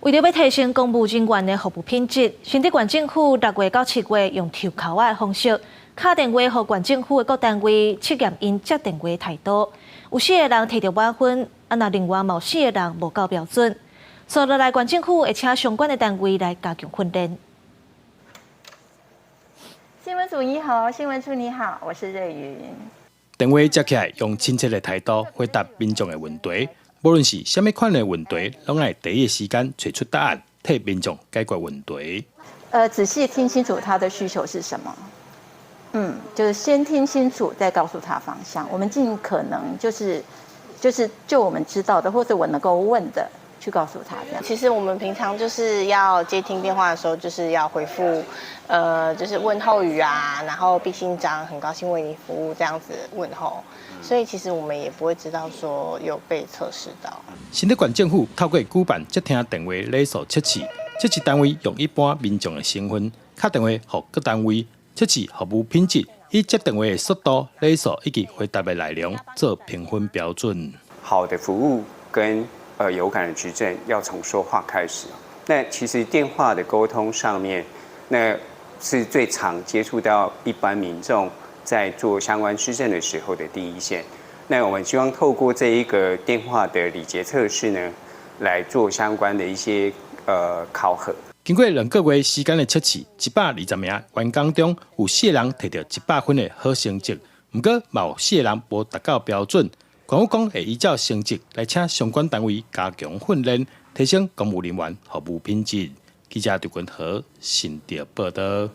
為著欲提升公務人員的服務品質，新竹縣政府6月到7月用抽籤仔的方式，敲電話予縣政府的各單位測驗𪜶接電話態度。有四个人提著滿分，啊若另外嘛有四个人無夠標準。接落來，縣政府會請相關的單位來加強訓練。新聞組你好，新聞處你好，我是瑞雲。電話接起來，用親切的態度回答民眾的問題。無論是啥物款的問題，攏愛第一時間揣出答案，替民眾解決問題。仔細聽清楚他的需求是什麼。就是先聽清楚，再告訴他方向。我們盡可能就是就我們知道的，或者我能夠問的，去告訴他。這樣。其實我們平常就是要接聽電話的時候，就是要回覆，就是問候語啊，然後敝姓張，很高興為你服務，這樣子問候。所以其實我們也不會知道說有被測試到。新竹縣政府透過舉辦接聽電話禮數測試，測試單位用一般民眾的身份敲電話予各單位，測試服務品質，以接電話的速度、禮數以及回答的內容做評分標準。好的服務跟有感的執政要從說話開始。那其實電話的溝通上面，那是最常接觸到一般民眾在做相關施政的時候的第一線。那我們希望透過這一個電話的禮節測試呢，來做相關的一些考核。經過2個月時間的測試，120名員工中有四个人提著100分的好成績，毋過嘛有四个人無達到標準。縣府講會依照成績來請相關單位加強訓練，提升公務人員服務品質。記者劉君和新竹報導。